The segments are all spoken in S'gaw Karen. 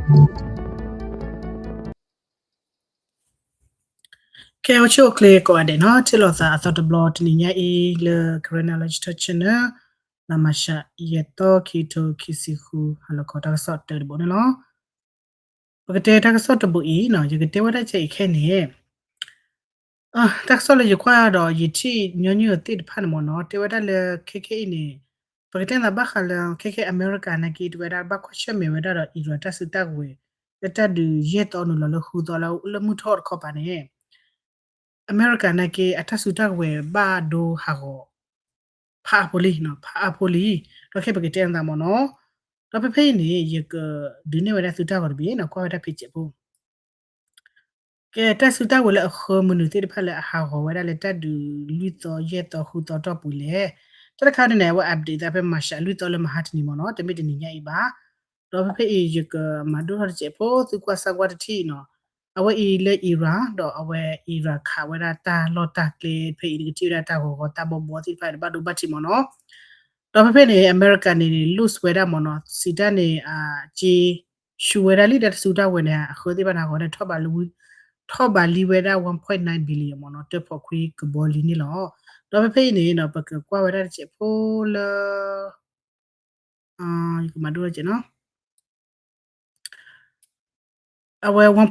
ကဲ အိၣ်ဆူၣ်အိၣ်ချ့ကိးဂၤဒဲးနီၤ, ထံၣ်လိာ်သးအသီတဘျီတနံၤညါအံၤလၢ Karen Knowledge Talk Channel, လါမၢ်ၡး ယဲၢ်သီ ခံထိခံဆံဃု ဟါလီၤခီ တၢ်ကစီၣ်တၢတဘိန့ၣ်လီၤ. ပကတဲတၢ်ကစီၣ်တဘိအံၤနီၤ, ယကတဲဝဲဒၣ်ကဲအံၤခဲအံၤန့ၣ် တၢ်ကစီၣ်လၢယကွၢ်ဒီးယထံၣ်ညီနုၢ်သ့ၣ်တဖၣ်န့ၣ်မ့ၢ်နီၤ, တဲဝဲဒၣ်လၢခဲခဲအံၤန့ၣ် ပကတဲသးဘၣ်ဃးလၢ ခဲခဲအမဲရကၤနာ်က့ တဲဝဲဒၣ် ဘၣ်ကွၢ်ဆၢၣ်မဲာ်ဝဲဒၣ်ဒီး Iran တၢ်စုတၢ်ကဝဲၤ လၢတၢ်ဒုးယဲၢ်သီနုာ်လီၤလၢဃုသီလၢ လၢမုၢ်ထီၣ်တခီပၤန့ၣ် အမဲရကၤနာ်က့ အတၢ်စုတၢ်ကဝဲၤဘၣ်ဒိဟးဂီၤ ဖးအါဖိလံ, ဖးအါဖိလံ, ဒီးခဲပကတဲသးမ့ၢ်နီၤ, ဒီးဖဲဖဲအံၤန့ၣ် ယကဒုးနဲၣ်ဝဲဒၣ်သုတၢ်ဂီၤတဘ့ၣ်နီၤ, ကွၢ်ဝဲဒၣ်ဖံးစဲးဖိ ကဲ တၢ်စုတၢ်ကဝဲၤလၢအဃၢမနုၤသ့ၣ်တဖၣ်လၢအဟးဂီၤဝဲဒၣ်လၢတၢ်ဒုးလွံၢ်သီ ယဲၢ်သီ ဃုသီတီၢ်ပူၤလဲၣ်. တၢ်တခါန့ၣ်န့ၣ် အဝဲ update သးဖဲမၢ်ၡးလွံၢ်သီလၢမဟါတနံၤမ့ၢ်နီၤ, တမ့ၢ်တနံၤညါအံၤဘၣ်. ဒီးဖဲဖဲအံၤ ယကမၤဒိၣ်ထီၣ်တစဲးဖိ သုကွၢ်စၢ်ကွၢ်တထံၣ်နီၤ. အဝဲအံၤလၢ Iran ဒီးအဝဲ Iran ခးဝဲဒၣ်တၢ်လီၢ်တၢ်ကျဲ ဖဲအံၤနကထံၣ်ဝဲဒၣ်တၢ်ဂီၤဂီၤတၢ်ဘီဘီသ့ၣ်တဖၣ်န့ၣ် ဘၣ်ဒိဘၣ်ထံးမ့ၢ်နီၤ. ဒီးဖဲဖဲန့ၣ် အမဲရကၤန့ၣ် lose ဝဲဒၣ်မ့ၢ်နီၤ, စံးတၢ်န့ၣ် အက့ ဆူဝဲဒၣ်လံ တၢ်စုတၢ်ကဝဲၤန့ၣ် အဃၢသ့ၣ်တဖၣ်န့ၣ် အဂီၤန့ၣ် ထီၣ်ဘးလံဝဲဒၣ် one point nine billion မ့ၢ်နီၤ, တၢဖီၣ်ခွံကဘီလံန့ၣ်လီၤ. ဒီးဖဲဖဲအံၤန့ၣ်နီၤ ပကကွၢ်ဝဲဒၣ်တစဲးဖိလၢ ယကမၤဒိၣ်ထီၣ်ကဲနီၤ အဝဲ one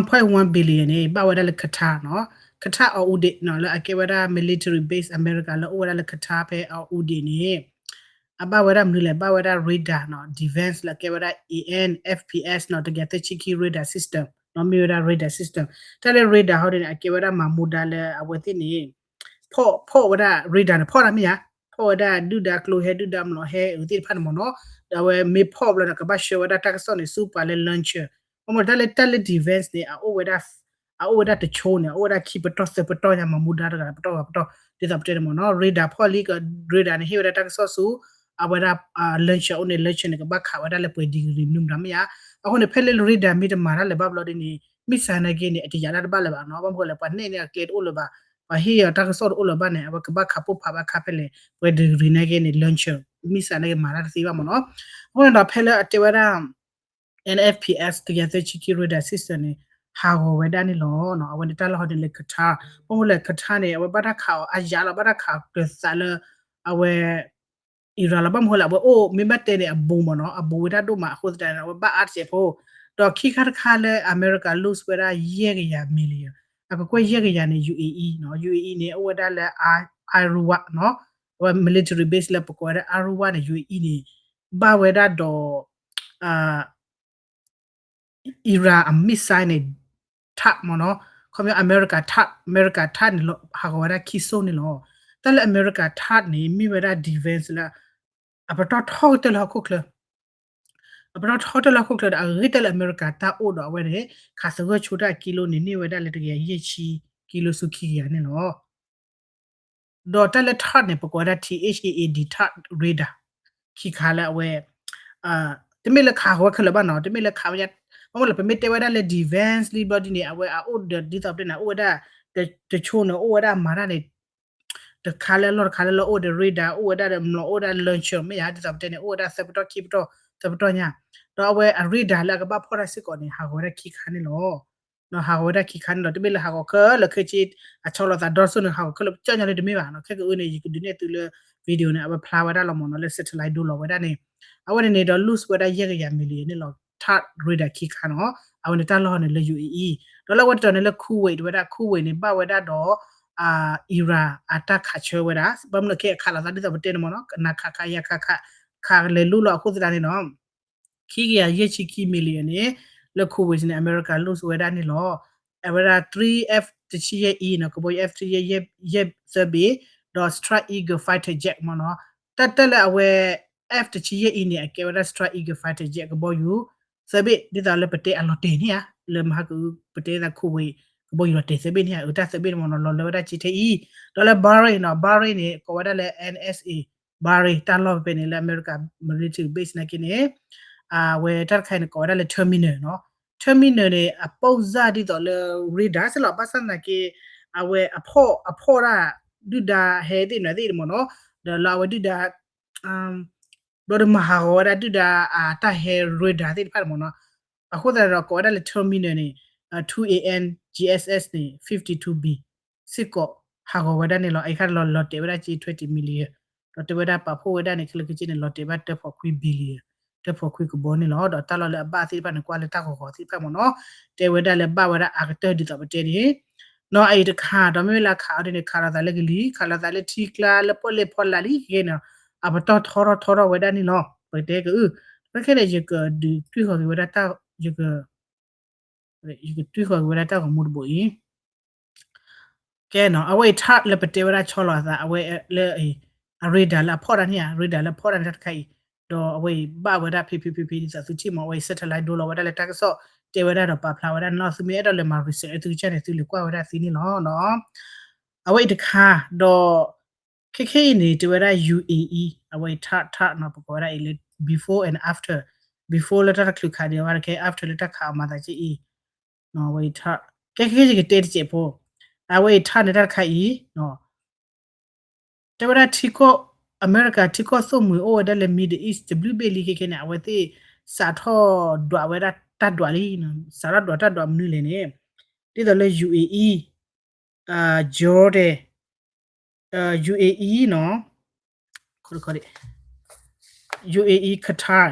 point one billion န့ၣ် ဘၣ်ဝဲဒၣ်လၢ Qatar နီၤ, Qatar အီၤအူဒ့းနီၤ လၢအကဲဝဲဒၣ် military base အမဲရကၤလၢအိၣ်ဝဲဒၣ်လၢ Qatar ဖဲအီၤအူဒ့းန့ၣ် အဘၣ်ဝဲဒၣ်မနုၤလဲၣ်, ဘၣ်ဝဲဒၣ် radar နီၤ, defense လၢအကဲဝဲဒၣ် A N F P S နီၤ, တကယၤသၢဆံခံ radar system နီၤ, မ့ၢ်ဝဲဒၣ် radar system. တၢ်လၢ radar ဟီဒ်န့ၣ် အကဲဝဲဒၣ်မၤမူဒါလၢအဝဲသ့ၣ်န့ၣ် ဖီၣ် ဖီၣ်ဝဲဒၣ် radar န့ၣ် ဖီၣ်တၢ်မ့ၢ်ဧါ, ဖီၣ်ဝဲဒၣ်ဒုၣ်ဒါကျိဟဲ ဒုၣ်ဒါမျိာ်ဟဲအုးသ့ၣ်တဖၣ်န့ၣ်မ့ၢ်နီၤ, ဒီးအဝဲမ့ၢ်ဖီၣ်ဘျီန့ၣ် ကဘၣ်ဆှၢဝဲဒၣ်တၢ်ကစီၣ်န့ၣ် ဆူပှၤလၢ launcher, ဘၣ်မနုၤတၢ်လၢ တၢ်လၢ defense န့ၣ် အအိၣ်ဝဲဒၣ် အအိၣ်ဝဲဒၣ်တဆိန့ၣ် အအိၣ်ဝဲဒၣ်ခံပတီၢ်သၢပတီၢ်ညါ မၤမူဒါတဂၤပတီၢ်ဂၤပတီၢ် ဒ်သိးပတဲန့ၣ်မ့ၢ်နီၤ, radar ဖီၣ်လံက radar န့ၣ် ဟ့ၣ်ဝဲဒၣ်တၢ်ကစီၣ်ဆူ အဝဲဒၣ် launcher အိၣ်န့ၣ် launcher န့ၣ် ကဘၣ်ခးဝဲဒၣ်လၢပှဲၤ degree မနုၤမတၤမ့ၢ်ဧါ. အဃိန့ၣ် ဖဲလၢ radar မ့ၢ်တမၤတၢ်လၢၤဘၣ်ဘျီဒ်န့ၣ် missile နာ်က့န့ၣ် အတယာ်တၢ်တဘၣ်လၢၤဘၣ်နီၤ, ဘၣ်မနုၤလဲၣ် ပှၤနဲၣ်န့ၢ်အကျဲတအိၣ်လၢၤဘၣ်, ပှၤဟ့ၣ်အီၤတၢ်ကစီၣ်တအိၣ်လၢၤဘၣ်န့ၣ် အဝဲကဘၣ်ခးပိၢ်ဖးဘၣ်ခါဖဲလဲၣ် ပှဲၤ degree နာ်က့န့ၣ် launcher missile နာ်က့မၤတၢ်တသ့ဘၣ်မ့ၢ်နီၤ. အဃိန့ၣ်ဒီးဖဲလၢအတဲဝဲဒၣ် N F P S တကယၤသၢဆံခံ radar system န့ၣ် ဟးဂီၤဝဲဒၣ်န့ၣ်လီၤ. အဝဲန့ၣ်တၢ်လီၢ်ဟီဒ်န့ၣ်လၢ Qatar, ဘၣ်မနုၤလဲၣ် Qatar န့ၣ် အဝဲဘၣ်တၢ်ခးအီၤအါယၤလီၤ, ဘၣ်တၢ်ခးကျၢၤသးလၢ အဝဲ Iran လီၤ, ဘၣ်မနုၤလဲၣ် အဝဲအိၣ်မ့ၢ်ဘၣ်တဲန့ၣ် အဘူးမ့ၢ်နီၤ, အဘူးဝဲဒၣ်ဒိၣ်မးအဃိသတးန့ၣ် အဝဲဘၣ်အါတစဲးဖိ, ဒီးခံခါတခါလၢအမဲရကၤ lose ဝဲဒၣ်ယဲၢ်ကယၤ million, အကကွဲၢ်ယဲၢ်ကယၤန့ၣ် U A E နီၤ, U A E န့ၣ် အိၣ်ဝဲဒၣ်လၢ Aruba နီၤ, အဝဲ military base လၢပကိးဝဲဒၣ် Aruba န့ၣ် U A E န့ၣ် ဘၣ်ဝဲဒၣ်ဒီး Iran အ missile န့ၣ် ထးမ့ၢ်နီၤ, ခီပညီ အမဲရကၤထး, အမဲရကၤထးန့ၣ် ဟးဂီၤဝဲဒၣ်ခံစိၢ်န့ၣ်လီၤ. တၢ်လၢအမဲရကၤထးန့ၣ် မ့ၢ်ဝဲဒၣ် defense လၢ အပတီၢ်ထီကတၢၢ်လၢဟီၣ်ခိၣ်ချၢ, အပတီၢ်ထီကတၢၢ်လၢဟီၣ်ခိၣ်ချၢဒီး အဂ့ၢ်တၢ်လၢအမဲရကၤတၢ်အိၣ်ဒီးအဝဲန့ၣ် ခးသဂၢၢ်ဆိတၢ်အကံလိန့ၣ် န့ၢ်ဝဲဒၣ်လၢတကယၤယဲၢ်ဆံ ကံလိဆူခံကယၤန့ၣ်လီၤ. ဒီးတၢ်လၢ THAAD န့ၣ် ပကိးဝဲဒၣ် T H A A D THAAD radar ခံခါလၢအဝဲ တမ့ၢ်လၢခးဂီၤဝဲခဲလၢာ်ဘၣ်နီၤ, တမ့ၢ်လၢခးဝဲညါ, ဘၣ်မနုၤလဲၣ် ပမ့ၢ်တဲဝဲဒၣ်လၢ defense လံဘျီဒ်န့ၣ် အဝဲအအိၣ်ဒီး ဒ်သိးပတဲန့ၣ် အိၣ်ဝဲဒၣ် တဆိန့ၣ် အိၣ်ဝဲဒၣ်မၤတၢ်န့ၣ် တခါလၢလီၢ်တခါလၢလီၢ် အိၣ်ဝဲဒီး radar အိၣ်ဝဲဒၣ်ဒီးမျိာ် အိၣ်ဝဲဒၣ် launcher မ့ၢ်ယါ ဒ်သိးပတဲန့ၣ် အိၣ်ဝဲဒၣ်သၢပတီၢ်ခံပတီၢ် သၢပတီၢ်ညါ, ဒီးအဝဲအ radar လၢအကဘၣ်ဖီၣ်တၢ်စ့ၢ်ကီးန့ၣ် ဟးဂီၤဝဲဒၣ်ခံခါန့ၣ်လီၤ. ဟးဂီၤဝဲဒၣ်ခံခါန့ၣ်လီၤ. တမ့ၢ်လၢဟးဂီၤခဲလၢာ်ခဲဆ့ အဆီလီၤသးဒီစိၣ်န့ၣ် ဟးဂီၤခဲလၢာ်ကၠီၣ်ညီလၢတမ့ၢ်ဘၣ်နီၤ. ခဲကအုန့ၣ် ယကဒုးနဲၣ်သုလၢ video န့ၣ် အဝဲဖျါဝဲဒၣ်လီၤမ့ၢ်နီၤ လၢ satellite ဒိလီၤဝဲဒၣ်န့ၣ် အဝဲန့ၣ်န့ၣ်ဒီး lose ဝဲဒၣ်ယဲၢ်ကယၤ million န့ၣ်လီၤ. THAAD radar ခံခါနီၤ. အဝဲန့ၣ်တၢ်လီၢ်န့ၣ်လၢ U A E ဒီးလၢအဝဲတတီၤန့ၣ်လၢ Kuwait ဝဲဒၣ် Kuwait န့ၣ် ဘၣ်ဝဲဒၣ်ဒီး Iran အတၢ်ခးဆၢဝဲဒၣ် ဘၣ်မနုၤခဲအခးလိာ်သးဒ်သိးပတဲန့ၣ်မ့ၢ်နီၤ နခးခးယၤခးခး ခးလဲၤလိၣ်လီၤအဃိသတးန့ၣ်နီၤ ခံကယၤယဲၢ်ဆံခံ million န့ၣ် လၢ Kuwait န့ၣ် အမဲရကၤ lose ဝဲဒၣ်န့ၣ်လီၤ. အဝဲဒၣ် three F တဆံယဲၢ်အံၤနီၤ ကဘီယူၤ F three ယဲၢ်သၢဘ့ၣ် ဒီး Strike Eagle fighter jet မ့ၢ်နီၤ. တၢ်တၢ်လၢအဝဲ F တဆံယဲၢ်အံၤန့ၣ် အကဲဝဲဒၣ် Strike Eagle fighter jet ကဘီယူၤ သၢဘ့ၣ် ဒ်သိးလၢပတဲအလီၤတဲာ်န့ၣ်ဧါ လၢမဟါကပတဲသး Kuwait ကဘီယူၤလီၤတဲာ်သၢဘ့ၣ်န့ၣ်ဧါ အတၢ်သၢဘ့ၣ်န့ၣ်မ့ၢ်နီၤ လီၤလၢဝဲဒၣ်စ့ထဲအံၤ ဒီးလၢ Bahrain နီၤ Bahrain န့ၣ် ကိးဝဲဒၣ်လၢ N S A Bahrain တၢ်လီၢ်ဖဲန့ၣ် လၢအမဲရကၤ military base နာ်က့န့ၣ် အဝဲတၢ်တခါအံၤန့ၣ် ကိးဝဲဒၣ်လၢ terminal နီၤ terminal န့ၣ် အပိၢ်စၢ်ဒ်သိးလၢ radar စ့ၢ်လီၤ ဘၣ်ဆၣ်သနာ်က့ အဝဲအဖီၣ် အဖီၣ်ဒၣ် ဒုၣ်ဒါဟဲသ့ၣ်နွဲၣ်သ့ၣ်န့ၣ်မ့ၢ်နီၤ ဒီးလၢအဝဲဒုၣ်ဒါ ဘျီဒီးမၤဟးဂီၤဝဲဒၣ်ဒုၣ်ဒါအတၢ်ဟဲ radar သ့ၣ်တဖၣ်န့ၣ်မ့ၢ်နီၤ အဃိသတးဒီးကိးဝဲဒၣ်လၢ terminal န့ၣ် two A N G S S န့ၣ် fifty-two B စ့ၢ်ကီးဟးဂီၤဝဲဒၣ်န့ၣ်လီၤ. အအံၤခါလီၤတဲာ်ဝဲဒၣ်က့ twenty million ဒီးတဲဝဲဒၣ်ပာ်ဖှိၣ်ဝဲဒၣ်န့ၣ် ခဲလၢာ်ခဲဆ့န့ၣ် လီၤတဲာ်ဘၣ်တၢဖီခွံ billion တၢဖီခွံကဘီန့ၣ်လီၤ. ဒီးတၢ်လီၢ်လၢအဘၣ်သ့ၣ်တဖၣ်န့ၣ် ကွၢ်လၢတၢ်ဂီၤဂီၤသ့ၣ်တဖၣ်မ့ၢ်နီၤ တဲဝဲဒၣ်လၢဘၣ်ဝဲဒၣ်အကတၢၢ်ဒ်သိးပတဲန့ၣ် နီၤအံၤတခါ ဒီးမ့မ့ၢ်လၢအခးအီၤဒ်န့ၣ် ခးလိာ်သးလၢကလံၤ ခးလိာ်သးလၢထံကျါလၢပီၣ်လဲၣ်ဖီလာ်လံ ခဲကနံၣ်န့ၣ် အပတီၢ်ထီထီၣ်ထီထီၣ်ဝဲဒၣ်န့ၣ်လီၤ. ပကတဲကအု ခဲကနံၣ်န့ၣ် ယကဒုးတွံၢ်ဃီၤက့ၤဝဲဒၣ် ယကတွံၢ်ဃီၤက့ၤဝဲဒၣ်တၢ်ဂီၤမူတဘိအံၤ ကဲနီၤ အဝဲအံၤ THAAD လၢပတဲဝဲဒၣ်ဆီလီၤအသး အဝဲလၢ အ radar လၢအဖီၣ်တၢ်န့ၣ်ဧါ radar လၢအဖီၣ်တၢ်န့ၣ်တၢ်တခါအံၤ ဒီးအဝဲအံၤဘၣ်ဝဲဒၣ်ဖံးဖံးဖံးဖံးဒ်သိးသုထံၣ်မး အဝဲအံၤ satellite ဒိလီၤဝဲဒၣ်လၢတၢ်ကစီၣ် တဲဝဲဒၣ်ဒီးပာ်ဖျါဝဲဒၣ်န့ၣ်လီၤ. သုမ့ၢ်အဲၣ်ဒိးလဲၤမၤ research သုကစၢ်န့ၣ် သုလဲၤကွၢ်ဝဲဒၣ်သ့န့ၣ်လီၤ. အဝဲအံၤတခါ ဒီး ခဲခဲအံၤန့ၣ် တဲဝဲဒၣ် UAE အဝဲအံၤ THAAD THAAD နီၤ ပကိးဝဲဒၣ်အံၤလၢ before and after, before လၢတၢ်တချုးခးဒံးဘၣ် ခဲ after လၢတၢ်ခးအီၤမၤသးက့အံၤ အဝဲအံၤ THAAD ကဲခဲခဲယကတဲတစဲးဖိ အဝဲအံၤ THAAD န့ၣ်တၢ်တခါအံၤ တဲဝဲဒၣ်ထံကီၢ် အမဲရကၤထံကီၢ်သိၣ်မှံၤအိၣ်ဝဲဒၣ်လၢ Middle East တဘျုးဘ့ၣ်လံခဲခဲန့ၣ် အဝဲသ့ၣ်စးထီၣ်ဒွးဝဲဒၣ်တၢ်ဒွးလံ, စးထီၣ်ဒွးတၢ်ဒွးမနုၤလဲၣ်န့ၣ် ဒ်သိးလၢ UAE, Jordan, UAE နီၤ UAE, Qatar,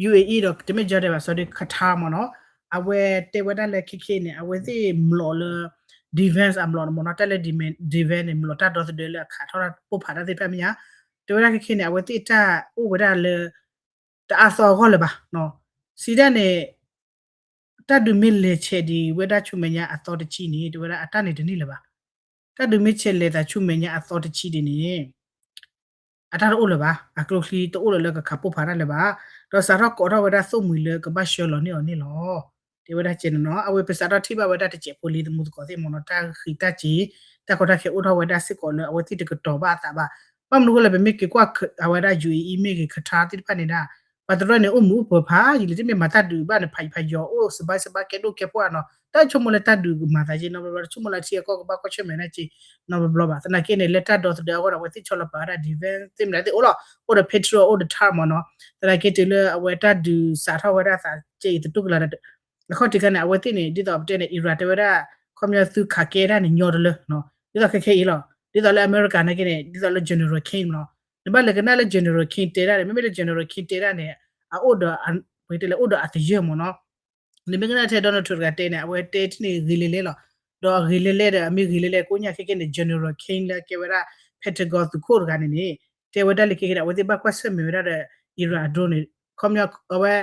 UAE ဒီးတမ့ၢ် Jordan ဘၣ် sorry, Qatar မ့ၢ်နီၤ, အဝဲတဲဝဲဒၣ်လၢခဲခဲန့ၣ် အဝဲသ့ၣ်မျိာ်လၢ defense အမျိာ်န့ၣ်မ့ၢ်နီၤ, တၢ်လၢ defense န့ၣ် မျိာ်တၢ်ဒီသဒၢလၢအခးထီၣ်ပိၢ်ဖးတၢ်သ့ၣ်တဖၣ်မ့ၢ်ဧါ, တဲဝဲဒၣ်ခဲခဲန့ၣ် အဝဲသ့ၣ်တၢ်အိၣ်ဝဲဒၣ်လၢ တအါသီအဂီၢ်လၢၤဘၣ်, စံးဒၣ်န့ၣ် တၢ်ဒုးမ့ၢ်လဲၤဆဲးဒံးဝဲဒၣ်ဆူမဲာ်ညါအသီတဆံန့ၣ် တဲဝဲဒၣ်အတၢ်န့ၣ်တန့ၢ်လၢၤဘၣ်, တၢ်ဒုးမ့ၢ်ဆဲးလဲၤသးဆူမဲာ်ညါအသီတဆံဒံးန့ၣ် အတၢ်တအိၣ်လၢၤဘၣ်, အကျိချံတအိၣ်လၢၤလၢကခးပိၢ်ဖးတၢ်လၢၤဘၣ်, ဒီးစးထီၣ်ကိးထီၣ်ဝဲဒၣ်သိၣ်မှံၤလၢကဘၣ်ဆှၢလီၤန့ၢ်အီၤန့ၣ်လီၤ. တဲဝဲဒၣ်ကဲန့ၣ်နီၤ, အဝဲပစးထီၣ်ထံၣ်ဘၣ်ဝဲဒၣ်တစဲးဖိလံသမူသကိးသ့ၣ်မ့ၢ်နီၤ, တၢ်ဃံးတၢ်စ့ၤ တၢ်ကီတၢ်ခဲအိၣ်ထီၣ်ဝဲဒၣ်စ့ၢ်ကီးလၢအဝဲသ့ၣ်တကတီၤဘၣ်အသးဘၣ်, ဘၣ်မနုၤအဃိလဲၣ်ပမ့ၢ်က့ၤကွၢ်အဝဲဒၣ် UAE မ့ၢ်ဂ့ၤ Qatar သ့ၣ်တဖၣ်န့ၣ်ဒၣ် ပှၤတရၢၣ်န့ၣ် အိၣ်မုာ်အိၣ်ပၢၤဖးယံာ်လံ, တမ့ၢ်မၤတၢ်ဒုးဘၣ်န့ၣ် ဖးယံာ်ဖးယီၤ အိၣ်စဘါစဘါကဲဒိၣ်ကဲပှၢ်နီၤ, တၢ်ဆိကမိၣ်လၢတၢ်ဒုးကမၤသးက့နီတဘျီဘျီ, တဆိကမိၣ်လၢထံအကီၢ်ကဘၣ်ကွၢ်ဆၢၣ်မဲာ်ဒၣ်က့နီတဘျီဘျီဘၣ်. သနာ်က့န့ၣ် လၢတၢ်ဒီသဒၢအဂီၢ်ဒီး အဝဲသ့ၣ်ဆီလီၤပာ်ဝဲဒၣ် defense သ့ၣ်မနုၤသ့ၣ်အိၣ်လီၤ, အိၣ်ဒီး Patriot အိၣ်ဒီး THAAD မ့ၢ်နီၤ, သနာ်က့တုၤလၢအဝဲတၢ်ဒုးစးထီၣ်ဝဲဒၣ်သးကဲအံၤသတူၢ်ကလာ် အခီၣ်ထံးခါန့ၣ် အဝဲသ့ၣ်န့ၣ် ဒ်သိးပတဲန့ၣ် Iran တဲဝဲဒၣ် ခီပညီသုခးကဲဒၣ်န့ၣ်ညီတလၢ, ဒ်သိးခဲခဲအံၤလီၤ, ဒ်သိးလၢအမဲရကၤနာ်က့န့ၣ် ဒ်သိးလၢ General King မ့ၢ်နီၤ, နဘၣ်လဲၤကနၣ်လၢ General King တဲဒၣ်န့ၣ်, မ့မ့ၢ်လၢ General King တဲဒၣ်န့ၣ် အအိၣ်ဒီး ပတဲလၢအိၣ်ဒီးအသယၢၢ်မ့ၢ်နီၤ, နမ့ၢ်ကနၣ်ထဲ Donald Trump တဂၤတဲန့ၣ် အဝဲတဲထံၣ်န့ၣ်ဂ့ၤလဲၤလဲၤလီၤ, ဒီးအဂ့ၤလဲၤလဲၤဒီး အမ့ၢ်ဂ့ၤလဲၤလဲၤကိးညါခဲခဲန့ၣ် General King လၢကဲဝဲဒၣ် Pentagon သုးခိၣ်တဂၤန့ၣ်န့ၣ် တဲဝဲဒၣ်လၢခဲခဲန့ၣ် အဝဲသ့ၣ်ဘၣ်ကွၢ်ဆၢၣ်မဲာ်ဝဲဒၣ်ဒီး Iran အ drone န့ၣ်, ခီပညီ အဝဲ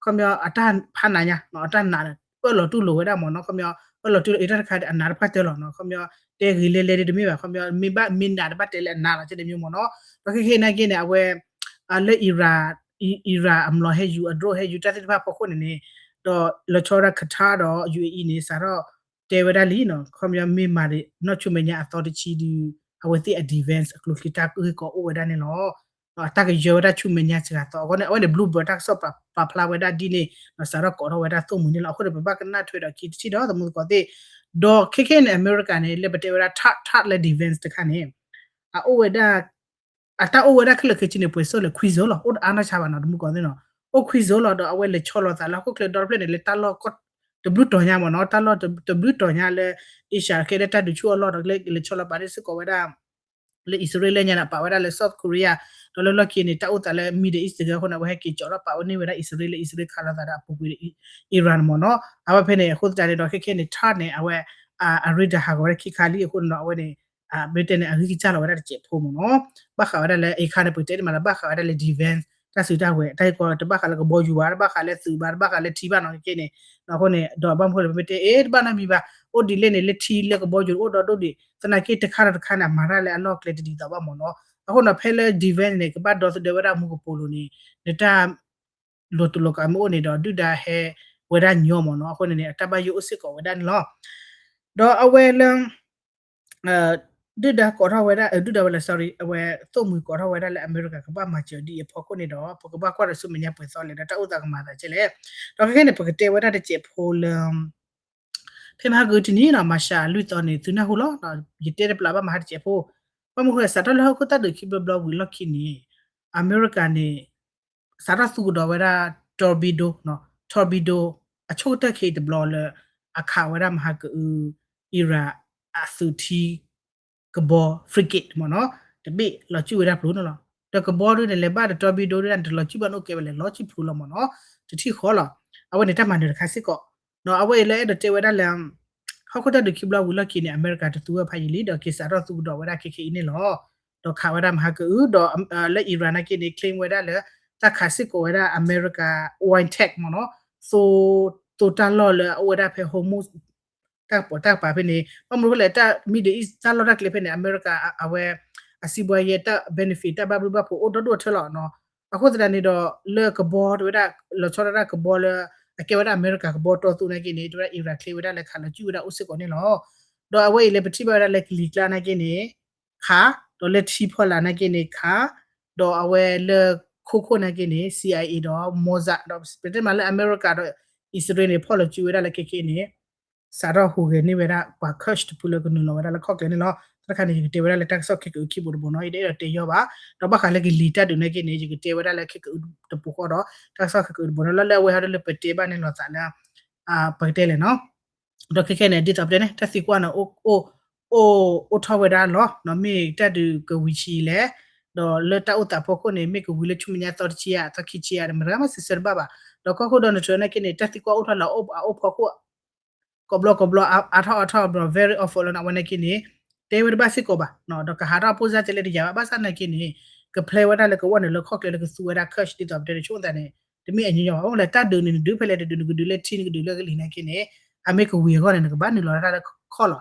ခီပညီအတၢ်ဖးနးညါ အတၢ်နး အၢၣ်လီၤတူၢ်လိာ်ဝဲဒၣ်မ့ၢ်နီၤ, ခီပညီ အၢၣ်လီၤတူၢ်လိာ်အတၢ်တခါဒီးအနးတပှၢ်တၢၢ်လီၤနီၤ, ခီပညီ တဲဂ့ၤလဲၤလဲၤဒ်တမ့ၢ်ဘၣ်, ခီပညီ မ့ၢ်ဘၣ်မ့ၢ်နးတဘၣ်တဲလၢအနးလီၤ ကဲတမံၤမ့ၢ်နီၤ, ဒီးခဲခဲနာ်က့န့ၣ် အဝဲ လၢ Iran, Iran အမျိာ်ဟဲယူၤ အ drone ဟဲယူၤတၢ်သ့ၣ်တဖၣ်ဖီခိၣ်န့ၣ်န့ၣ်, ဒီးလီၤဆီဝဲဒၣ် Qatar ဒီး UAE န့ၣ် စးထီၣ်တဲဝဲဒၣ်လံနီၤ, ခီပညီမ့ၢ်မၤဒံး နီၢ်ဆူမဲာ်ညါအသီတဆံဒုး အဝဲသ့ၣ်အ defense အကျိချံတၢ်ဂ့ၢ်ကီအိၣ်ဝဲဒၣ်န့ၣ်လီၤ. ဒီးအတၢ်ကယၢၤဝဲဒၣ်ဆူမဲာ်ညါစှၤသီအဂီၢ်န့ၣ် အဝဲန့ၣ် Bloomberg တၢ်ကစီၣ်ပာ်ဖျါဝဲဒၣ်ဒ်န့ၣ် ဒီးစးထီၣ်ကိးထီၣ်ဝဲဒၣ်သိၣ်မှံၤန့ၣ်လီၤ. အဃိန့ၣ် ပဘၣ်ကနၣ်ထွဲဒီးခံတထံၣ်ဒီးသမူသကိးသ့ၣ်, ဒီးခဲခဲန့ၣ် အမဲရကၤန့ၣ် လၢပတဲဝဲဒၣ် THAAD, THAAD လၢ defense တခါန့ၣ် အအိၣ်ဝဲဒၣ် အတၢ်အိၣ်ဝဲဒၣ်ခဲလၢာ်ခဲဆ့န့ၣ် ပှဲၤစိလၢခွံစိလီၤ, အိၣ်တအါနီၢ်ဆါဘၣ်နီၤ သမူသကိးသ့ၣ်နီၤ, အိၣ်ခွံစိလီၤ ဒီးအဝဲလဲၤဆီလီၤသးလၢဟီၣ်ခိၣ်ချၢဒီတဖျၢၣ်န့ၣ် လၢတၢ်လီၢ်တဘျုးတီၤညါမ့ၢ်နီၤ, တၢ်လီၢ်တဘျုးတီၤညါလၢ Asia ခဲလၢာ်တၢ်ဒုးဆူၣ်အလီၢ်ဒီး လဲၤဆီလီၤပာ်န့ၢ်စ့ၢ်ကီးဝဲဒၣ် လၢအံၣ်စရ့လးညါန့ၣ် ပာ်ဝဲဒၣ်လၢ South Korea, ဒီးလၢလီၢ်ခံန့ၣ် တၢ်အိၣ်သးလၢ Middle East တဂၤအဃိန့ၣ် အဝဲဟဲက့ၤကၠီးထီၣ်ပာ်ဝဲန့ၢ်ဝဲဒၣ်အံၣ်စရ့လး လၢအံၣ်စရ့လးခးလိာ်သးဒီးအပူၤကွံာ်ဒီး Iran မ့ၢ်နီၤ, အဝဲဖဲန့ၣ် အဃိသတးန့ၣ်ဒီး ခဲခဲန့ၣ် THAAD န့ၣ် အဝဲ အ radar ဟးဂီၤဝဲဒၣ်ခံခါလံအဃိန့ၣ်ဒီး အဝဲန့ၣ် မ့ၢ်တဲန့ၣ် အဂံၢ်ကစၢ်လီၤဝဲဒၣ်တစဲးဖိမ့ၢ်နီၤ, ဘၣ်ဃးဝဲဒၣ်လၢ အခါန့ၣ် ပတဲန့ၣ်မးလၢ ဘၣ်ဃးဝဲဒၣ်လၢ defense တၢ်စုတၢ်ဝဲၤ တၢ်ဟ့ၣ်ကီတဘၣ်ဃးလၢကဘီယူၤဘၣ် တဘၣ်ဃးလၢသုးဘၣ် တဘၣ်ဃးလၢထံဘၣ်နီၤ ခဲခဲန့ၣ်, အဃိန့ၣ် ဒီးဘၣ်မနုၤလဲၣ် ပမ့ၢ်တဲ အ့ တဘၣ်နီတမံၤဘၣ် အိၣ်ဒ်လဲၣ်န့ၣ် လၢထံလၢကဘီယူၤအိၣ်ဒီးဒိၣ်ဒံး သနာ်က့တခါဒီးတခါန့ၣ် အမၤတၢ်လၢအလီၢ်ကျဲတဒ်သိးဘၣ်မ့ၢ်နီၤ, အဃိန့ၣ် ဖဲလၢ defense န့ၣ် ကဘၣ်ဒီသဒၢဝဲဒၣ်မူကပိာ်လိၤန့ၣ် နတၢ် လိၤတူာ်လိၤကာ်မ့ၢ်အိၣ်န့ၣ်ဒီး ဒုၣ်ဒါဟဲဝဲဒၣ်ညီမ့ၢ်နီၤ, အဃိန့ၣ်န့ၣ် အတၢ်ဘၣ်ယိၣ်အိၣ်စ့ၢ်ကီးဝဲဒၣ်န့ၣ်လီၤ. ဒီးအဝဲလၢ ဒုၣ်ဒါကိးထီၣ်ဝဲဒၣ် ဒုၣ်ဒါဝဲလၢ sorry အဝဲသိၣ်မှံၤကိးထီၣ်ဝဲဒၣ်လၢ အမဲရကၤကဘၣ်မၤစၢၤဒ်အံၤအဖီခိၣ်န့ၣ်ဒီး ပကဘၣ်ကွၢ်ဒီးဆူမဲာ်ညါပှဲၤသီလဲၣ် ဒီးတၢ်အိၣ်သးကမၤသးကဲလဲၣ်, ဒီးခဲခဲန့ၣ် ပကတဲဝဲဒၣ်တစဲးဖိလၢ ဖဲမဟါကတနံၤနီၤ မၤရှးလွံၢ်သီန့ၣ် သုနၢ်ဟူလီၤ, ယတဲတပျးဘၣ်မဟါတစဲးဖိ, ဘၣ်မနုၤဃိ စးထီၣ်လၢဟီၣ်ခိၣ်တၢ်ဒုးခံဘျီဘျီဝံၤလီၢ်ခံန့ၣ် အမဲရကၤန့ၣ် စးထီၣ်သူကဒီးဝဲဒၣ် torpedo, torpedo, အဆိကတၢၢ်ခဲအံၤတဘျီလၢ အခးဝဲဒၣ်မဟါကအု Iran အသုးထံ ကဘီ frigate မ့ၢ်နီၤ, တဘ့ၣ်လီၤစုၣ်ဝဲဒၣ်ပျိၤန့ၣ်လီၤ. ဒီးကဘီဒုန့ၣ် လဲၤဘၣ်ဒီး torpedo ဒုန့ၣ် တလီၤစုၣ်ဘၣ်န့ၣ်အိၣ်ကဲဝဲလဲၤလီၤစုၣ်ဖျိလီၤမ့ၢ်နီၤ, တထံၣ်ဃီလီၤ. အဝဲန့ၣ်တၢ်မၤနၢၤတခါစ့ၢ်ကီး, အဝဲအံၤလၢအဲၣ်ဒိးတဲဝဲဒၣ်လၢ ဟီၣ်ခိၣ်တၢ်ဒုးခံဘျီဝံၤလီၢ်ခံန့ၣ် အမဲရကၤတသူဝဲဖးယံာ်လံ ဒီးက့ၤစးထီၣ်သူကဒီးဝဲဒၣ်ခဲခဲအံၤန့ၣ်လီၤ. ဒီးခးဝဲဒၣ်မဟါကအု ဒီးလၢ Iran နာ်က့န့ၣ် claim ဝဲဒၣ်လၢ တၢ်ခးစ့ၢ်ကီးဝဲဒၣ်အမဲရကၤ wing attack မ့ၢ်နီၤ, သိ သိတၢ်လီၢ်လၢအအိၣ်ဝဲဒၣ်ဖဲ Hormuz တၢ်ကပီၤတၢ်ကပၤဖဲန့ၣ် ဘၣ်မနုၤအဃိလဲၣ် တၢ် Middle East တၢ်လီၢ်တၢ်ကျဲဖဲန့ၣ် အမဲရကၤ အဝဲ အစံးဘှါယဲၢ်တၢ် benefit တၢ်ဘၣ်ဘျုးဘၣ်ဖှိၣ်အိၣ်ဒီဒိၣ်အထၢလီၤနီၤ. အဃိသတးန့ၣ်ဒီး လၢကဘီတဝဲဒၣ် လီၤဆီဒၣ်တၢ်ကဘီလၢ အကဲဝဲဒၣ်အမဲရကၤကဘီတီသူနာ်က့န့ၣ် တဝဲဒၣ် Iran claim ဝဲဒၣ်လၢခးလီၤစုၣ်ဝဲဒၣ်အိၣ်စ့ၢ်ကီးန့ၣ်လီၤ. ဒီးအဝဲအံၤလၢပထံၣ်ဘၣ်ဝဲဒၣ်လၢကလံၤကျါနာ်က့န့ၣ် ခး, ဒီးလၢထံဖီလာ်နာ်က့န့ၣ်ခး, ဒီးအဝဲလၢခိခိၣ်နာ်က့န့ၣ် CIA ဒီး Mossad ဒီးပတဲမးလၢအမဲရကၤဒီး အံၣ်စရ့လးန့ၣ် ဖီၣ်လီၤစုၣ်ဝဲဒၣ်လၢခဲခဲအံၤန့ၣ် စးထီၣ်ဟူးဂဲၤန့ၢ်ဝဲဒၣ်ပှၤ Kurd တဖုလၢကနုာ်လီၤဝဲဒၣ်လၢခီၣ်ကျဲန့ၣ်လီၤ. တၢ်တခါန့ၣ် ယကတဲဝဲဒၣ်လၢတၢ်ကစီၣ်ခဲကအုခံဘိတဘိနီၤ ယတအဲၣ်ဒိးတဲယီၤဘၣ်. ဒီးဘၣ်ဃးလၢကလံၤတၢ်ဒုးနာ်က့န့ၣ် ယကတဲဝဲဒၣ်လၢခဲကအုတဘိဃီဒီး တၢ်ကစီၣ်ခဲကအုတဘိနီၤ လၢလၢအဝဲဟီဒ်လၢပတဲဘၣ်န့ၣ်လီၤသးလၢ ပကတဲလဲၣ်နီၤ. ဒီးခဲခဲန့ၣ် ဒ်သိးပတဲန့ၣ် တၢ်သံကွၢ်န့ၣ် အိၣ်ထီၣ်ဝဲဒၣ်လီၤ. မ့ၢ်တၢ်ဒုးကဝံၤဆံးလဲၣ်, ဒီးလၢတၢ်အိၣ်သးဖီခိၣ်န့ၣ် မ့ၢ်ကဝံၤလၢဆူမဲာ်ညါသီတဆံယဲၢ် သီခံဆံယဲၢ် မတၤဂၤမးစံးဆၢတဘၣ်ဘၣ်. ဒီးကီၢ်ခိၣ် Donald Trump နာ်က့န့ၣ် တၢ်သံကွၢ်အိၣ်ထီၣ်လၢအအိၣ်ဖီခိၣ် ကိးဘျီကိးဘျီ အါထီၣ်အါထီၣ်ဘျီ very often လီၤန့ၣ် အဝဲနာ်က့န့ၣ် တဲဝဲတဘၣ်စ့ၢ်ကီးဘၣ်. ဒီးကဟးထီၣ်ဖိစၢ်ကဲလဲၣ်တယာ်ဘၣ် ဘၣ်ဆၣ်နာ်က့န့ၣ် ကဖျဲဝဲဒၣ်လၢကဝီၢ်န့ၣ်လၢခီၣ်ကျဲလၢကသူဝဲဒၣ် Kurd ဒ်သိးပတဲန့ၣ် ဆိကမိၣ်သးန့ၣ် တမ့ၢ်အညီညီဘၣ်. အိၣ်လၢတၢ်ဒုးန့ၣ် နဒုးဖဲလဲၣ်တဒုး နကဒုးလၢထံ နကဒုးလၢကလံၤနာ်က့န့ၣ် အမ့ၢ်ကဝံၤအဂီၢ်န့ၣ် နကဘၣ်နုာ်လီၤဝဲဒၣ်လၢခီၣ်လီၤ.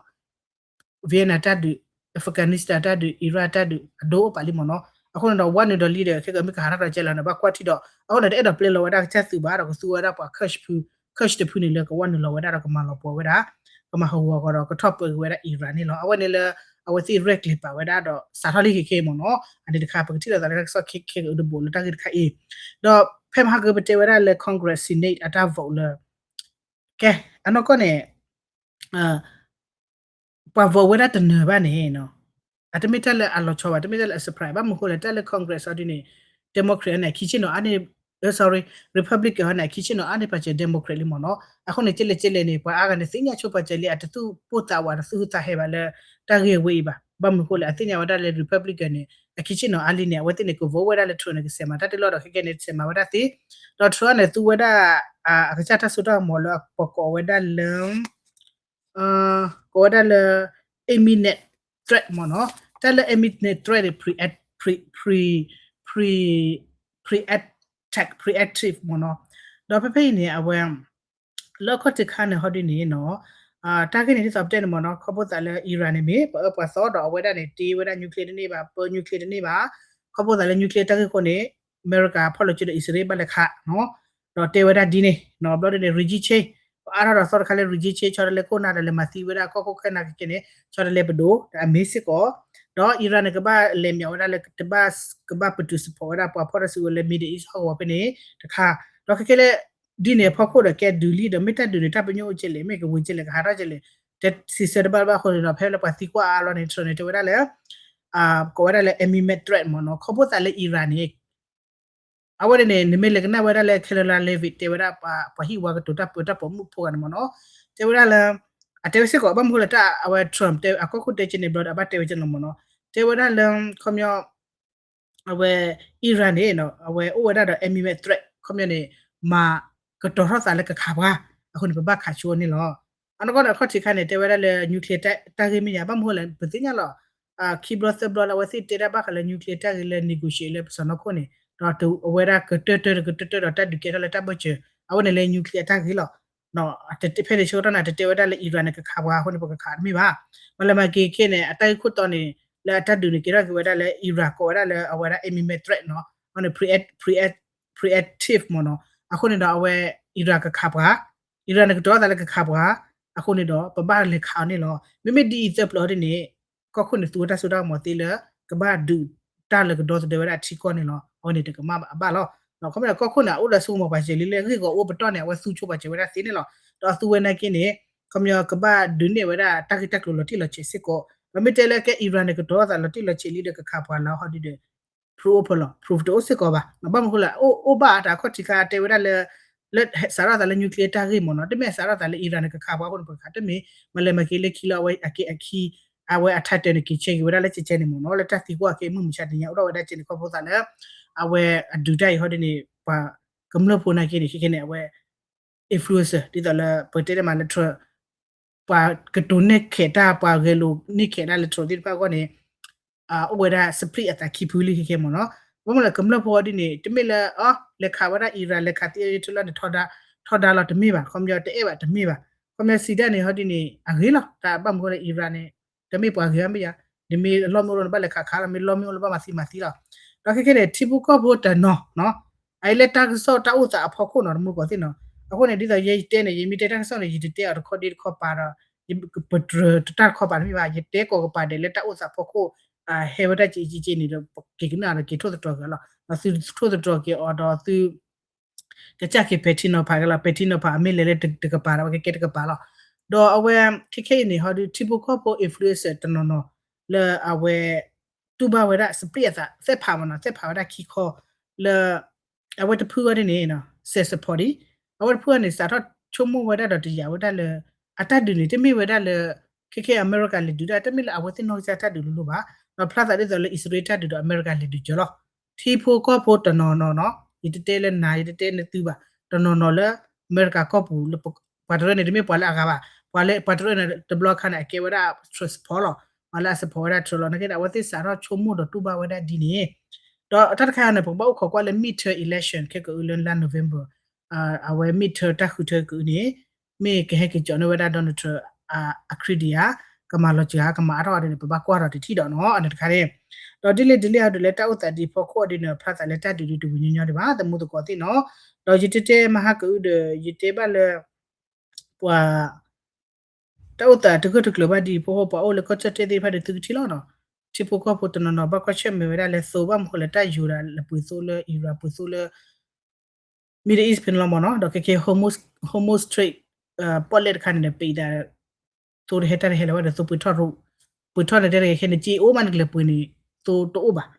Vietnam တၢ်ဒုး, Afghanistan တၢ်ဒုး, Iraq တၢ်ဒုး အဒိအိၣ်ပာ်လံမ့ၢ်နီၤ. အဃိန့ၣ်ဒီး ဝဲနုာ်ဒီးလံဒီး ခဲကမ့ၢ်ကဟးထီၣ်ဒီးကဲလီၤန့ၣ် ဘၣ်ကွၢ်ထံဒီး အဃိန့ၣ် တအဲၣ်ဒိးပျဲလီၤဝဲဒၣ်ကစၢ်သုးဘၣ်ဒီး ကသူဝဲဒၣ်ပှၤ Kurd ဖု, Kurd တဖုန့ၣ်လၢကဝဲနုာ်လီၤဝဲဒၣ်ဒီးကမၤလီၤပှီၢ်ဝဲဒၣ် ကမၤဟးဂီၤအဂီၢ်ဒီးကထီၣ်ပၢၤက့ၤဝဲဒၣ် Iran န့ၣ်လီၤ. အဝဲန့ၣ်လၢ အဝဲသ့ၣ်ရဲၣ်ကျဲၤပာ်ဝဲဒၣ်ဒီးစးထီၣ်လံခဲခဲမ့ၢ်နီၤ. အန့ၣ်တခါ ပကထံၣ်လိာ်သးလၢတၢ်ကစီၣ်ခဲခဲကအုတဘိလၢတၢ်ဂ့ၢ်တခါအံၤ ဒီးဖဲမဟါကပတဲဝဲဒၣ်လၢ Congress Senate အတၢ် vote လၢ ကဲ အနီၢ်ကီၢ်န့ၣ် ပှၤ vote ဝဲဒၣ်တနၢၤဘၣ်န့ၣ် အတမ့ၢ်တၢ်လၢအလီၤဆီဘၣ် တမ့ၢ်တၢ်လၢအ surprise ဘၣ်မနုၤအဃိလဲၣ် တၢ်လၢ Congress အီၤဒ်န့ၣ် Democrat န့ၣ် အခံဆ့ၣ်နီၤအါန့ၢ် sorry Republican အီၤန့ၣ် အခံဆ့ၣ်နီၤအါန့ၢ်ပာ်စၢၤ Democrat လံမ့ၢ်နီၤ. အဃိန့ၣ် ကဲလဲၣ်ကဲလဲၣ်န့ၣ် ပှၤအါဂၤန့ၣ် သ့ၣ်ညါဆိပာ်စၢၤလံ အတသူၣ်ပိၢ်သးဝး တသူၣ်ဟူးသးဟဲဘၣ်လၢ တၢ်ဂ့ၢ်ဝဲအံၤဘၣ်. ဘၣ်မနုၤအဃိလဲၣ် အသ့ၣ်ညါဝဲဒၣ်လၢ Republican န့ၣ် အခံဆ့ၣ်နီၤအါလံန့ၣ် အဝဲသ့ၣ်န့ၣ် က vote ဝဲဒၣ်လၢ Trump န့ၣ် ကဆဲးမၤတၢ်တ့ၢ်လီၤဒီး ခဲကဲန့ၣ် တဆဲးမၤဝဲဒၣ်သ့. ဒီး Trump န့ၣ် သူဝဲဒၣ် အကစၢ်တၢ်စိတၢ်ကမီၤလၢအပကိးဝဲဒၣ်လၢ ကိးဝဲဒၣ်လၢ imminent threat မ့ၢ်နီၤ. တၢ်လၢ imminent threat န့ၣ် pre pre pre pre attack preemptive မ့ၢ်နီၤ. ဒီးဖဲဖဲအံၤန့ၣ် အဝဲ လၢအခီၣ်ထံးခါန့ၣ် ဟီဒ်န့ၣ်နီၤ တၢ်ဂ့ၢ်န့ၣ် ဒ်သိးပတဲန့ၣ်မ့ၢ်နီၤ ခီဖျိသးလၢ Iran န့ၣ်မ့ၢ် ပအၢပှၤသီဒီးအဝဲဒၣ်န့ၣ် တ့ဝဲဒၣ် nuclear တန့ၢ်ဘၣ် ပၢ nuclear တန့ၢ်ဘၣ်. ခီဖျိသးလၢ nuclear တၢ်ဂ့ၢ်အဃိန့ၣ် အမဲရကၤဖီၣ်လီၤစုဒီး အံၣ်စရ့လးဘၣ်လဲၤခးနီၤ. ဒီးတဲဝဲဒၣ်ဒ်န့ၣ်နီၤ ဘျီဒ်န့ၣ် regime change ပအါထီၣ်ဒီးသီတခါလၢ regime change ဆီတလဲခိၣ်နၢ်ဒီးလဲၤမၤသံဝဲဒၣ်ကီၢ်ခိၣ်ခဲနၢ်ကကဲန့ၣ် ဆီတလဲပဒိၣ် ဒီးအမ့ၢ်စ့ၢ်ကီး ဒီး Iran န့ၣ် ကဘၣ်လဲၤမၠးဝဲဒၣ်လၢ ကဘၣ်ပတုာ် support ဝဲဒၣ်ပှၤဖီၣ်တၢ်စုကဝဲၤလၢ Middle East ဟီၣ်ကဝီၤဖဲန့ၣ်တခါ. ဒီးခဲခဲလၢ ဒ်န့ၣ်အဖီခိၣ်ဒီးကဲဒုးလံဒီး မ့ၢ်တၢ်ဒုးန့ၣ် တၢ်ပညိၣ်အိၣ်ကဲလဲၣ် မ့ၢ်ကဝံၤကဲလဲၣ် ကဟးထီၣ်ကဲလဲၣ် တစံးဆၢတဘၣ်ဘၣ်အဃိန့ၣ်ဒီး ဖဲလၢပှၤသံကွၢ်အါလီၤန့ၣ် Trump န့ၣ် တဲဝဲဒၣ်လၢ ကိးဝဲဒၣ်လၢ imminent threat မ့ၢ်နီၤ ခီဖျိသးလၢ Iran န့ၣ် အဝဲန့ၣ်န့ၣ် နမ့ၢ်လဲၤကနၣ်ဝဲဒၣ်လၢ Karoline Leavitt တဲဝဲဒၣ် ပှၤဟံၣ်ဝါကတိၤတၢ်ပၢတၢ်ပိာ်မုၣ်ဖိဂၤန့ၣ်မ့ၢ်နီၤ တဲဝဲဒၣ်လၢ အတဲဝဲစ့ၢ်ကီး ဘၣ်မနုၤအဃိလဲၣ် တၢ်အဝဲ Trump တဲ အကီၢ်ခိၣ်တဲကဲန့ၣ်ဘျီဒီး အဘၣ်တဲဝဲကဲလီၤမ့ၢ်နီၤ တဲဝဲဒၣ်လၢ ခီပညီ အဝဲ Iran န့ၣ် အဝဲအိၣ်ဝဲဒၣ်ဒီး imminent threat ခီပညီန့ၣ် မၤကတီၤထီၣ်သးလၢကခးပှၤ အဃိန့ၣ် ပဘၣ်ခးဆိအီၤန့ၣ်လီၤ. အနီၢ်ကီၢ်န့ၣ် အခီၣ်ထံးခါန့ၣ် တဲဝဲဒၣ်လၢ nuclear တၢ်ဂ့ၢ်မ့ၢ်ညါ ဘၣ်မနုၤအဃိလဲၣ် ပသ့ၣ်ညါလီၤ ခံဘျီသၢဘျီလၢအဝဲသ့ၣ်တဲဒၣ်ဘၣ်ဃးလၢ nuclear တၢ်ဂ့ၢ်လၢ negotiate လၢပစီၢ်နီၤခိၣ်န့ၣ် ဒီးအဝဲဒၣ်ကတၢၢ်တၢၢ်ကတၢၢ်တၢၢ်ဒီးတၢ်ဒုးကဲထီၣ်လၢတၢ်ဘၢၣ်စၢၤ အဝဲန့ၣ်လၢ nuclear တၢ်ဂ့ၢ်လီၤ. ဖဲန့ၣ်ဆၢကတီၢ်န့ၣ် တတဲဝဲဒၣ်လၢ Iran န့ၣ် ကခးပှၤအဃိန့ၣ် ပကခးတမ့ၢ်ဘၣ်. မ့ၢ်လၢမၤက့ၤခဲန့ၣ် အတၢ်ဂ့ၢ်ခိၣ်တီန့ၣ် လၢအတၢ်ဒုးန့ၣ် ကဲထီၣ်က့ၤဝဲဒၣ်လၢ Iran ကိးဝဲဒၣ်လၢအဝဲဒၣ် imminent threat နီၤ အဃိန့ၣ် pre pre preemptive မ့ၢ်နီၤ အဃိန့ၣ်ဒီးအဝဲ Iran ကခးပှၤ Iran န့ၣ် ကတီၤသးလၢကခးပှၤ အဃိန့ၣ်ဒီး ပဘၣ်လဲၤခးအီၤန့ၣ်လီၤ. မ့မ့ၢ်ဒ်အံၤသၢပျၢၤအီၤဒ်န့ၣ် ကီၢ်ခိၣ်န့ၣ် သူဝဲတၢ်စိတၢ်ကမီၤသ့လၢ ကဘၣ်ဒုးတၢ်လၢကဒီသဒၢဝဲဒၣ်ထံကီၢ်န့ၣ်လီၤ. အဝဲန့ၣ်တကမၣ်အဘၣ်လီၤ. ခီပညီ ကီၢ်ခိၣ်န့ၣ် အအိၣ်ဒီးဆိကမိၣ်ပာ်စၢၤလံလၢဂ့ၢ်ဂီၤအိၣ်ပတီၢ်န့ၣ် အဝဲသူဆိပာ်စၢၤဝဲဒၣ်သ့န့ၣ်လီၤ. ဒီးအသူဝဲနာ်က့န့ၣ် ခီပညီ ကဘၣ်ဒုးနဲၣ်ဝဲဒၣ်တၢ်ဂ့ၢ်တၢ်ကျိၤလီၤတံၢ်လီၤဆဲးစ့ၢ်ကီး. ဒီးမ့ၢ်တဲလၢကဲ Iran န့ၣ် ကတီၤသးလီၤတံၢ်လီၤဆဲးလံဒီးကခးပှၤလၢဟီဒ်ဒီး proof အိၣ်ဖဲလဲၣ် proof တအိၣ်စ့ၢ်ကီးဘၣ်. ဘၣ်မနုၤအဃိလဲၣ် အိၣ်ဘၣ်အတၢ်ခီၣ်ထံးခါတဲဝဲဒၣ်လၢ လၢစးထီၣ်သးလၢ nuclear တၢ်ဂ့ၢ်မ့ၢ်နီၤ, တမ့ၢ်စးထီၣ်သးလၢ Iran န့ၣ် ကခးပှၤအဃိန့ၣ် ပကခးတမ့ၢ်, မၤလဲၤမၤက့ၤလၢခံလၢအဝဲအက့ၤအခံ အဝဲအ title န့ၣ် က့ၤဆဲးက့ၤဝဲဒၣ်လၢကဲကဲန့ၣ်မ့ၢ်နီၤ, လၢတၢ်သံကွၢ်က့ၤမုၢ်မဆါတနံၤညါ အိၣ်ထီၣ်ဝဲဒၣ်ကဲန့ၣ် ခီဖျိသးလၢ အဝဲအဒုးတၢ်အံၤဟီဒ်န့ၣ် ပှၤကမျၢၢ်ဖိနာ်က့န့ၣ် ခဲခဲန့ၣ် အဝဲ influencer ဒ်သိးလၢပတဲတ့ၢ်မးလၢ Trump ပှၤကတိၤန့ၢ်ခဲးတၢ် ပှၤဂဲၤလိာ်န့ၢ်ခဲးတၢ်လၢ Trump သ့ၣ်တဖၣ်အဂီၢ်န့ၣ် အိၣ်ဝဲဒၣ် split အသးခံဖုလံခဲခဲမ့ၢ်နီၤ. ဘၣ်မနုၤလဲၣ် ကမျၢၢ်ဖိအီၤဒ်န့ၣ် တမ့ၢ်လၢ အ လဲၤခးဝဲဒၣ် Iran လဲၤခးသံအထူလၢန့ၣ် ထီဒါလီၤတမ့ၢ်ဘၣ်, ခီပညီတအဲၣ်ဘၣ်တမ့ၢ်ဘၣ်, ခီပညီစံးတၢ်န့ၣ်ဟီဒ်န့ၣ် အဂ့ၤလီၤ. တၢ်ဘၣ်မနုၤဃိလၢ Iran န့ၣ် တမ့ၢ်ပှၤဂ့ၤဘၣ်မ့ၢ်ယါ, နမ့ၢ်အလီၢ်မ့ၢ်အိၣ်လီၤ နဘၣ်လဲၤခးခးလီၤ, မ့ၢ်လီၢ်မ့ၢ်အိၣ်လီၤဘၣ်မၤသံမၤသံလီၤ. ဒီးခဲခဲန့ၣ် ထံဖိကီၢ်ဖိတနီၤနီၤ အအံၤလၢတၢ်ကစီၣ်တၢ်အိၣ်သးအဖီခိၣ်နီၤ တမူတကိးသ့ၣ်နီၤ, အဃိန့ၣ် ဒ်သိးယဲယတဲန့ၣ် ယမ့ၢ်တဲတၢ်ကစီၣ်န့ၣ် ယတတဲအီၤတခီဒ့တခီပၤဒီး ပတြၢၤတၢ်တခီပၤတမ့ၢ်ဘၣ်, ယတဲကိးကပၤဒဲးလၢတၢ်အိၣ်သးဖီခိၣ် ဟဲဝဲဒၣ်က့ၤက့ၤက့ၤန့ၣ်ဒီး က့ၤကနၣ်ဒီးက့ၤထိၣ်သတြီၤက့ၤအီၤလီၤ. ဒီးသုထိၣ်သတြီၤက့ၤအီၤဒီးသု ကစၢ်က့ၤပဲာ်ထံနီၤဖးက့ၤလီၤ, ပဲာ်ထံနီၤဖးအမ့ၢ်လဲၤလၢတကပၤဒီး အဝဲကကဲတကပၤလီၤ. ဒီးအဝဲခဲခဲအံၤန့ၣ် ဟီဒုး ထံဖိကီၢ်ဖိ influencer တနီၤနီၤ လၢအဝဲ တူၢ်ဘၣ်ဝဲဒၣ် split အသး သဲးဖးမ့ၢ်နီၤ, သဲးဖးဝဲဒၣ်ခံခီ လၢ အဝဲတဖုအံၤဒ်န့ၣ် စဲးစဖီးဒံး, အဝဲတဖုအံၤန့ၣ် စးထီၣ်ဆိကမိၣ်ဝဲဒၣ်ဒီးတယာ်ဝဲဒၣ်လၢ အတၢ်ဒုးန့ၣ် တမ့ၢ်ဝဲဒၣ်လၢ ခဲခဲအမဲရကၤလဲၤဒုးတၢ် တမ့ၢ်လၢအဝဲသ့ၣ်နီၢ်ကစၢ်တၢ်ဒုးလိၤလိၤဘၣ်, ဒီးဖျါသးဒ်သိးလၢအံၣ်စရ့လးတၢ်ဒုးဒီးအမဲရကၤလဲၤဒုးစၢၤလီၤ. ထံဖိကီၢ်ဖိတနီၤနီၤနီၤ ယတတဲလၢနၤ ယတတဲနသုဘၣ်, တနီၤနီၤလၢ အမဲရကၤကီၢ်ပူၤလၢ ပှၤတရၢန့ၣ် တမ့ၢ်ပှၤလၢအဂၤဘၣ်, ပှၤလၢပှၤတရၢန့ၣ် တဘျီခါန့ၣ် အကဲဝဲဒၣ် Trump supporter လီၤ, ပှၤလၢအ support ဝဲဒၣ် Trump လီၤ. နာ်က့ဒီး အဝဲသ့ၣ်စးထီၣ်ဆိကမိၣ်ဒီးတူၢ်ဘၣ်ဝဲဒၣ်ဒ်န့ၣ်, ဒီးတၢ်တခါန့ၣ် ပကဘၣ်အိၣ်ခိးကွၢ်လၢ midterm election ခဲကအုလၢလါ November အဝဲ midterm တၢ်ဃုထၢကအုန့ၣ် မ့ၢ်ကဟဲက့ၤကၠီန့ၢ်ဝဲဒၣ် Donald Trump အခရံာ်ဒံးဧါ, ကမၤလီၤစှၤဧါ, ကမၤအါထီၣ်အါဒ်န့ၣ် ပဘၣ်ကွၢ်ဒီးတထံၣ်ဒီးနီၤ အန့ၣ်တခါန့ၣ်, ဒီးဒ်လဲၣ်ဒ်လဲၣ်အဒုးလၢတၢ်အိၣ်သးဒ်ဖီခိၣ်အဒ်န့ၣ် ဖျါသးလၢတၢ်ဒုးဒုးတဝံၤညီညီဒံးဘၣ် သမူသကိးသ့ၣ်နီၤ, ဒီးယတဲတဲမဟါကအုဒီး ယတဲဘၣ်လၢ ပှၤ တၢ်အိၣ်သးတဂၢၢ်တကျၢၤဘၣ်ဒ်ဖီခိၣ် ပှၤအိၣ်လၢကီၢ်ကၠီၣ်တဲၣ်သ့ၣ်တဖၣ်ဒီးသုကထံၣ်လီၤနီၤ, ထံဖိကီၢ်ဖိတနီၤနီၤဘၣ်ကွၢ်ဆၢၣ်မဲာ်ဝဲဒၣ်လၢသိဘၣ်မနုၤဃိလဲၣ် တၢ်ယိၤဒီးလၢပှ့ၤသိလၢ Iran ပှ့ၤသိလၢ Middle East ဖဲန့ၣ်လီၤမ့ၢ်နီၤ, ဒီးခဲခဲ Hormuz Strait ပီၣ်လဲၣ်တခါန့ၣ်ဒီး ပံးဒၣ် သိတဟဲတၢ်တဟဲလၢၤဝဲဒီးသိပှ့ၤထီၣ်ရူး, ပှ့ၤထီၣ်န့ၣ်တဲတဂ့ၤခဲန့ၣ် က့အိၣ်မးနကလဲၤပှ့ၤန့ၣ် သိတအိၣ်ဘၣ်.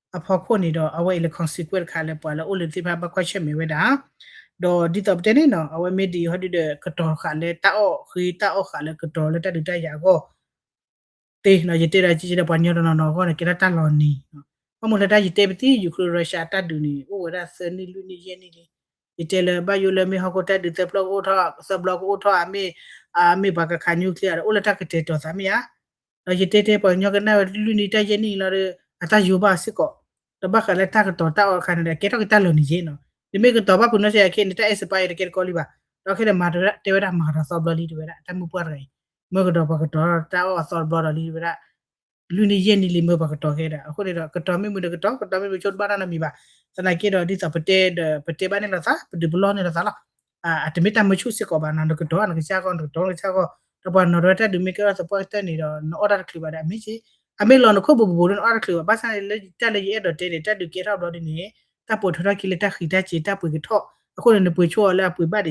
အဖီခိၣ်န့ၣ်ဒီး အဝဲအံၤလၢ consequence တခါလၢပှၤလၢအိၣ်လၢသ့ၣ်တဖၣ်ဘၣ်ကွၢ်ဆၢၣ်မဲာ်ဝဲဒၣ်, ဒီးဒ်သိးပတဲန့ၣ်နီၤ အဝဲမ့ၢ်ဒ်အံၤဟီဒုဒီး ကတီၤဃာ်လၢတၢ်အီၣ်ဃ့တၢ်အီၣ်ဃာ်လၢကတီၤလၢတၢ်ဒုးတၢ်ယၤအဂီၢ် သ့နီၤ, ယတဲဒီးက့ဒီးပှၤကညီတနီၤနီၤအဂီၢ်န့ၣ် ကဲထီၣ်တၢ်လီၤနံၤ, ဘၣ်မနုၤလၢတၢ်ယတဲပသံ Ukraine Russia တၢ်ဒုးန့ၣ် အိၣ်ဝဲဒၣ်သၢနံၣ်လွံၢ်နံၣ်ယဲၢ်နံၣ်လံ, ယတဲလၢဘၣ်ယိၣ်လၢမ့ၢ်ဟီၣ်ခိၣ်တၢ်ဒုးသၢဖျၢၣ်ကအိၣ်ထီၣ် သၢဘျီကအိၣ်ထီၣ် အမ့ၢ် အမ့ၢ်ပှၤကခး nuclear ဒီးအိၣ်လၢတၢ်ကတဲာ်ကတီၤသးမ့ၢ်ဧါ, ဒီးယတဲတဲပှၤကညီကနၣ်ဝဲလွံၢ်နံၣ်တၢ်ယဲၢ်နံၣ်လီၤဒီး အတၢ်ယိၤဘၣ်စ့ၢ်ကီး, ဒီးဘၣ်ဃးလၢတၢ်ကတီၤတၢ်အီၣ်တခါန့ၣ်ဒီး ကဲထီၣ်က့ၤတၢ်လီၤနံၤယဲၢ်နီၤ, နမ့ၢ်ကတီၤဘၣ်ပှ့ၤနီၢ်ဆံးအခဲအံၤန့ၣ် တၢ် expire တကဲတကီလံဘၣ်, ဒီးခဲဒီးမၤတဲဝဲဒၣ်မၤကဒီးသီဘျီလံတဲဝဲဒၣ် တၢ်မုၢ်ပှၢ်တဂၤအံၤ, မ့ၢ်ကဒီးပှၤကတီၤတၢ်အီၣ်အသီတဘျီဒီးလံတဲဝဲဒၣ် လွံၢ်နံၣ်ယဲၢ်နံၣ်လံမ့ၢ်ပှၤကတီၤခဲဒီး အဃိန့ၣ်ဒီး ကတီၤမ့ၢ်မုာ်ဒီးကတီၤ ကတီၤမ့ၢ်မုာ်ဆိတဘၣ်တၢ်နီတမံၤဘၣ်, သနာ်က့ဒီးဒ်သိးပတဲဒီး ပတဲဘၣ်န့ၢ်လိာ်သး ပဒုးပလီၢ်န့ၢ်လိာ်သးလီၤ, အတမ့ၢ်တၢ်မုာ်ဆူၣ်စ့ၢ်ကီးဘၣ်နီၤ နကတီၤနကစၢ်ဂီၢ် နကတီၤနကစၢ်ဂီၢ်, ဒီးပှၤနီၤထီၣ်ဝဲတၢ်ဒုးမ့ၢ်ကဲထီၣ်သပှၢ်ကတၢၢ်န့ၣ်ဒီး နအီၣ်တၢ်တချုးဘၣ်ဒီး အမ့ၢ်က့ အမ့ၢ်လီၤနခိၣ်ဘူးဘူးဘူးလၢနအီၣ်တချုးဘၣ်, ဘၣ်ဆၣ်န့ၣ်လၢတၢ်လၢယအဲၣ်ဒိးတဲန့ၣ် တၢ်ဒုးကဲထီၣ်ဘျီဒ်န့ၣ် တၢ်ပိာ်ထွဲထီၣ်ခံလၢတၢ်ဃံးတၢ်စ့ၤ တၢ်ပှ့ၤကထီၣ်, အဃိန့ၣ် နပှ့ၤဆိအီၤလၢအ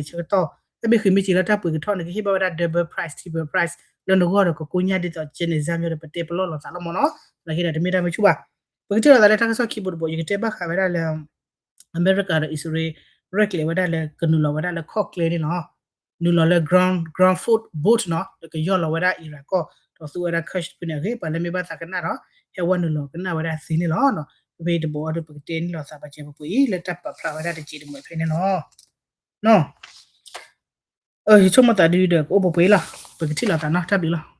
ပှ့ၤဘၣ်ဒံးဆၢကတီၢ်, တၢ်မ့ၢ်ဃံးမ့ၢ်စ့ၤလၢတၢ်ပှ့ၤကထီၣ်န့ၣ် ကဟ့ၣ်ဘၣ်ဝဲဒၣ် double price triple price လၢနဂီၢ်ဒီးကကိညၢ်ဒ်သိး ကဲန့ၣ် စၢ်မၠိဒီးပတဲပလီၢ်လိာ်သးလီၤမ့ၢ်နီၤ, သနာ်က့ဒီးတမ့ၢ်တၢ်မုာ်ဆူၣ်ဘၣ်, ပကထံၣ်လိာ်သးလၢတၢ်ကစီၣ်ခံဘိတဘိ ယကတဲဘၣ်ဃးဝဲဒၣ်လၢ အမဲရကၤဒီးအံၣ်စရ့လး ရဲၣ်ကျဲၤဝဲဒၣ်လၢကနုာ်လီၤဝဲဒၣ်လၢခီၣ်ကျဲန့ၣ်လီၤ, နုာ်လီၤလၢ ground ground foot boat နီၤ လၢကယီၢ်လီၤဝဲဒၣ် Iran ကီၢ် ဒီးသူဝဲဒၣ် Kursk ဖုန့ၣ်အဂ့ၢ် ပှၤလၢမ့ၢ်ဘၣ်သးကနၣ်ဒီး ဟဲဝဲနုာ်လီၤကနၣ်ဝဲဒၣ်သ့န့ၣ်လီၤ, ဖဲတဘိအီၤဒီးပကတဲန့ၢ်လိာ်သးပာ်စၢၤပှဲၤပှဲၤအံၤ လၢတၢ်ပာ်ဖျါဝဲဒၣ်တစဲးတမှဲၤဖဲန့ၣ်လီၤ, ယဆိကမိၣ်သးဒုဒီးကအိၣ်ပှဲၤပှဲၤအံၤလီၤ, ပကထံၣ်လိာ်သးနီၤ တၢ်ဘျုးလီၤ.